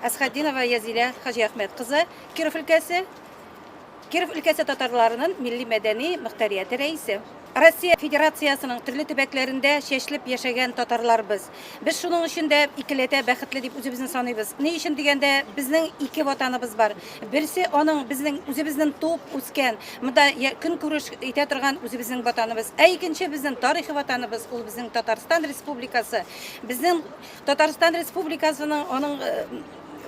Әсхәтдинова Язилә Хаҗиәхмәт кызы, Киров өлкәсе, Киров өлкәсе татарларының милли-мәдәни мөхтәрияте рәисе. Россия Федерациясенең төрле төбәкләрендә чәчлеп яшәгән татарлар без. Без шуның өчен дә икеләтә бәхетле дип үзебезне саныйбыз. Ни өчен дигәндә, безнең ике ватаныбыз бар. Берсе аның безнең үзебезнең туып үскән, монда көнкүреш итә торган үзебезнең ватаныбыз. Ә икенче безнең тарихи ватаныбыз, ул безнең Татарстан Республикасы. Безнең Татарстан Республикасының аның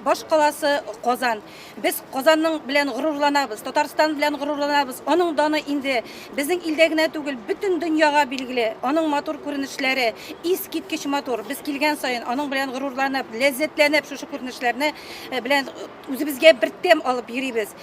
баш каласы Казан. Без Казанның белән горурланабыз, Татарстан белән горурланабыз. Аның даны инде безнең илдә генә түгел, бөтен дөньяга билгеле. Аның матур күренешләре искиткеч матур. Без килгән саен аның белән горурланып, ләззәтләнеп шушы күренешләрне белән үзебезгә бер тәм алып йөрибез.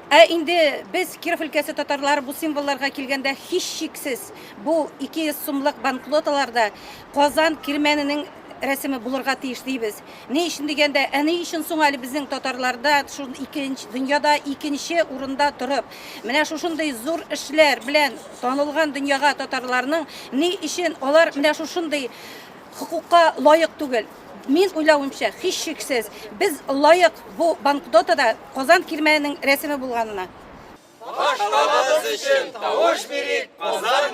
Ә инде без Киров өлкәсе татарлары бу символларга килгәндә һичшиксез бу 200 сумлык банкноталарда Казан Кирмәненең рәсеме булырга тиеш дибез. Ни өчен дигәндә, ә ни өчен соң әле безнең татарларда шул икенче дөньяда икенче урында торып, менә шушындый зур эшләр белән танылган дөньяга татарларның ни өчен алар менә шушындый хокукка лаек түгел? Мин уйлавымча, һичшиксез, без лаек бу банкнотада Казан Кирмәненең рәсеме булганына. Башкалабыз өчен тавыш бирик, Казан.